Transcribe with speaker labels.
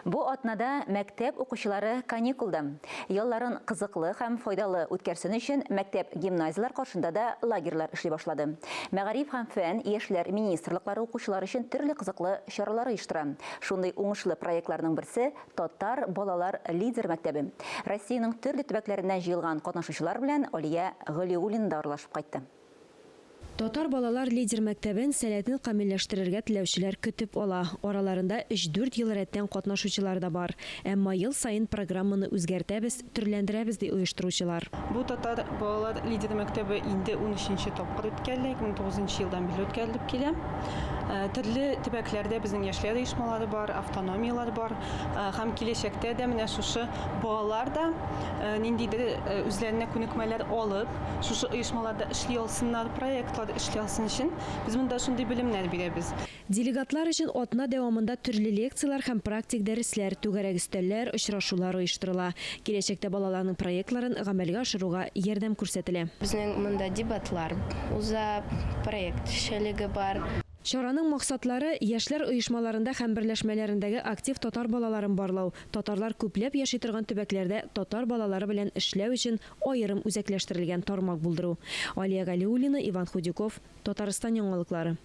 Speaker 1: Бу атнада мәктәп укучылары каникулда. Ялларын кызыклы һәм файдалы үткәрсен өчен мәктәп-гимназияләр каршында да лагерьлар эшли башлады. Мәгариф һәм фән, яшьләр министрлыклары укучылар өчен төрле кызыклы чаралар оештыра. Шундый уңышлы проектларның берсе, Татар балалар лидер мәктәбе. Россиянең төрле төбәкләреннән җыелган катнашучылар белән Алия Галиуллина да аралашып кайтты.
Speaker 2: Татар балалар лидер мәктәбен сәләтен камилләштерергә теләүчеләр көтеп ала. Араларында өч-дүрт ел рәттән катнашучылар да бар. Әмма ел саен программаны үзгәртәбез, төрләндерәбез, ди оештыручылар.
Speaker 3: Бу татар балалар лидер мәктәбе инде унөченче тапкыр үткәрелә, 2009 нчы елдан бирле үткәрелеп килә. Төрле төбәкләрдә безнең яшьләр оешмалары бар, автономияләр бар. Һәм киләчәктә дә менә шушы балалар да ниндидер үзләренә күнекмәләр алып, Шушы оешмаларда эшли алсыннар, проектлар эшли алсын өчен без монда шундый белемнәр бирәбез.
Speaker 2: Делегатлар өчен атна дәвамында төрле лекцияләр һәм практик дәресләр, түгәрәк өстәлләр, очрашулар оештырыла. Киләчәктә балаларның проектларын гамәлгә ашыруга ярдәм күрсәтелә.
Speaker 4: Безнең монда дебатлар уза, проект эшчәлеге бар.
Speaker 2: Чараның максатлары, яшьләр оешмаларында һәм берләшмәләрендәге актив татар балаларын барлау, татарлар күпләп яши торган төбәкләрдә татар балалары белән эшләү өчен аерым үзәкләштерелгән тармак булдыру. Алия Галиуллина, Иван Худяков, Татарстан яңалыклары.